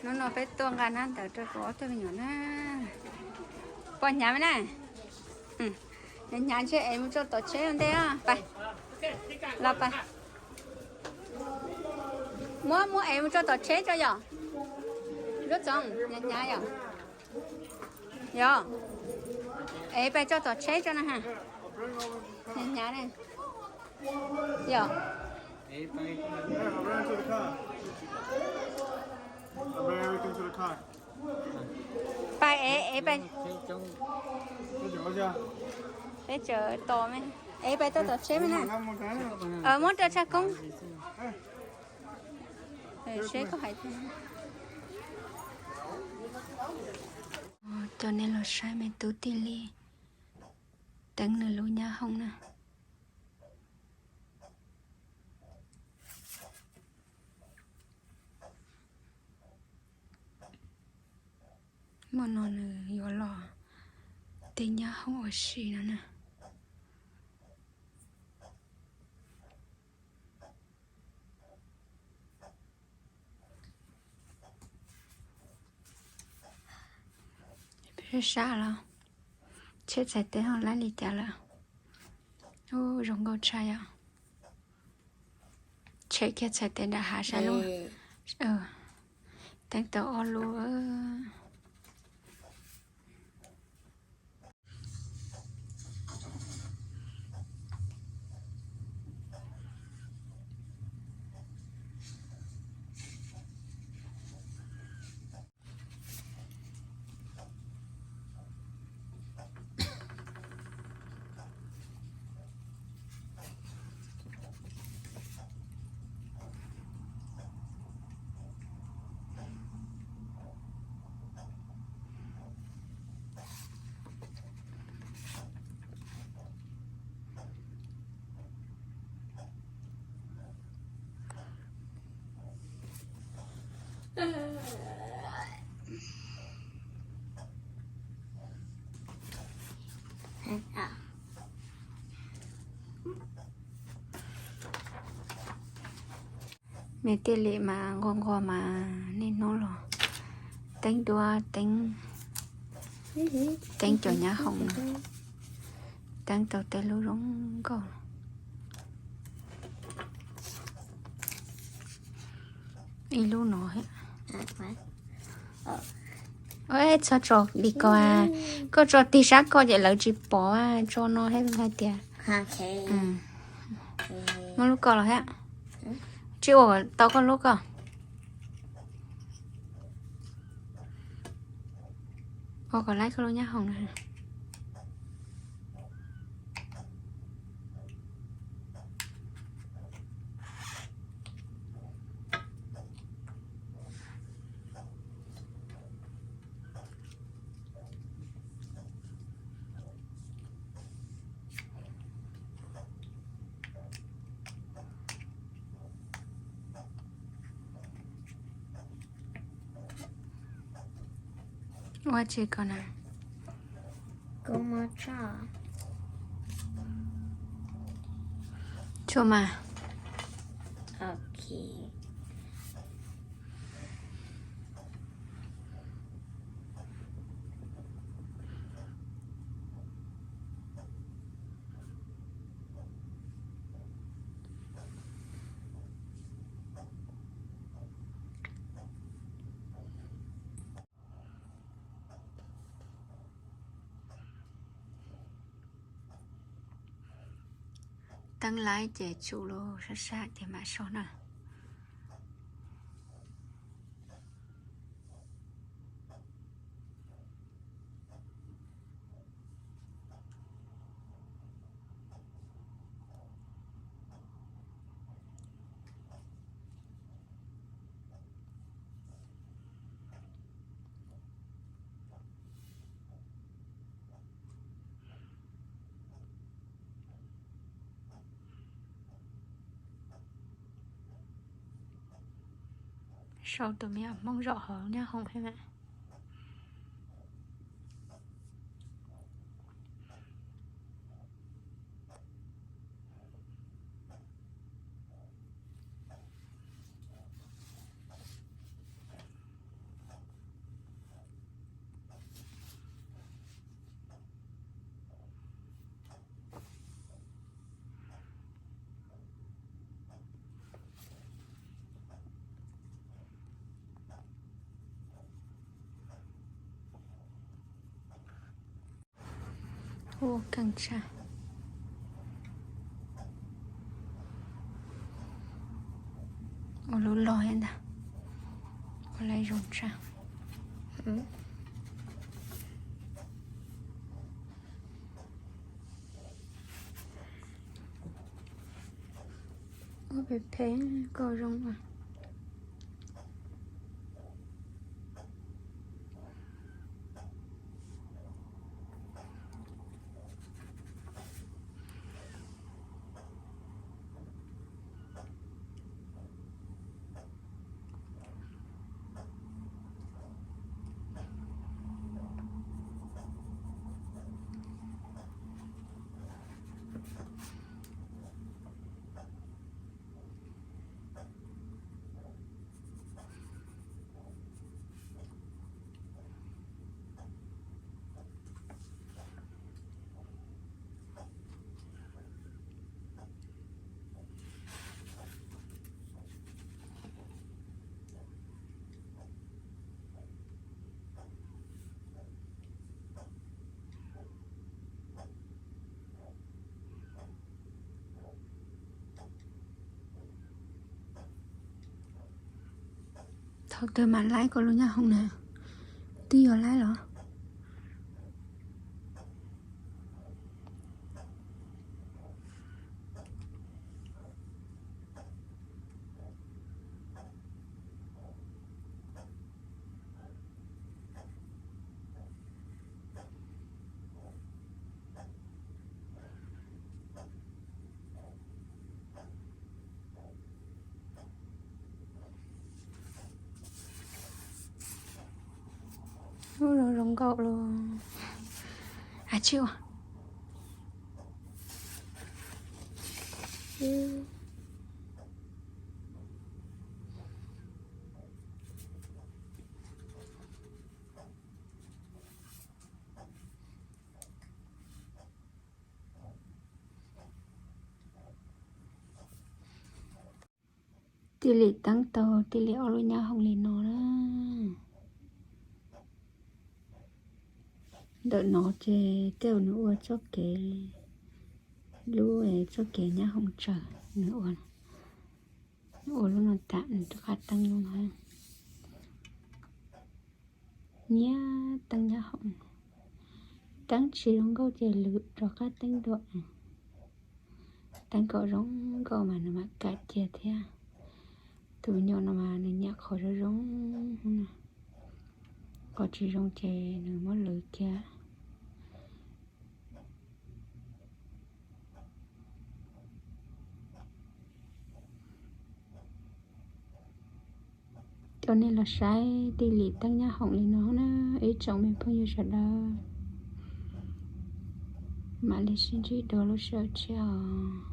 Hnub no peb tuaj nqa hnab ntawv rau kuv ob tug me nyuam na. Pom hnyav me na. Hnyav hnyav ntshe es mus tso tom tsheb ua ntej os. Pais, los pais. Muab, muab es mus tso tom tsheb tso yom. Lub txoov hnyav hnyav yom. Yog, es pais tso tom tsheb tso na ha. Hnyav hnyav ne. Yog. Pais es, es pais. Peb tseem tos me. Es pais tso tom tsheb me na. Muab rau tshaj koob. Seb koj hais tias. Coj nej los saib me tub Tij Lis teeb nws lub nyab hoom na. Hmo no nws yuav los tej nyab hoom ua si no na. Sab sab los tsheb txhais tes ho laib li cas lawm. Ub, zoo nkauj tshaj yom. Tshem kiag txhais tes nram hav saib lub. Teeb tau ob lub. Me Tij Lis mas nquag nquag mas niaj hnub los teeb duab teeb, teeb cov nyab hoom, teeb tau tej lub zoo nkauj. Ib lub no. Txhob tso li ko, koj tso tig sab ko ces lawv tsis pom, tso no thiab hais tias. Muab lub ko los thiab. Tsis ua tau koj lub ko. Ua kom laib koj lub nyab hoom na. Ua tsi ko na? Kuv muab tso. Tso mas. Ok. Teeb laib ces tsum lub sab sab ces mam so na. Sau tus me nyuam Hmoob zaum hauv nyab hoom thiab mas. Ua keej tshaj. Ua lub loj thiab ntag. Ua lawv zoo tshaj. Ua phem phem kom zoo mas. Thaum twg mam laib koj lub nyab hoom na? Twb yog laib los? Ub, zoo nkauj los. Ab, tsis ua. Tij Lis teeb tau tij Lis ob lub nyab hoom li no na. Ntawm no ces tej zaum nws ua txoj kev, lub txoj kev nyab hoom tsawg nws ua, nws ua lub no tas nws rov qab teeb lub no. Nyias teeb nyab hoom, teeb tsis zoo nkauj ces lwm rov qab teeb dua. Teeb kom zoo nkauj mas nws mam kam cia thiab. Tus me nyuam no mas nws nyiam qhov zoo zoo no, qhov tsis zoo ces nws muab lwv kiag. Coj nej los saib Tij Lis teeb nyab hoom li no na, ib tsoom me phooj ywg sawv daws. Mam li sib ntsib dua lub sij hawm tshiab os.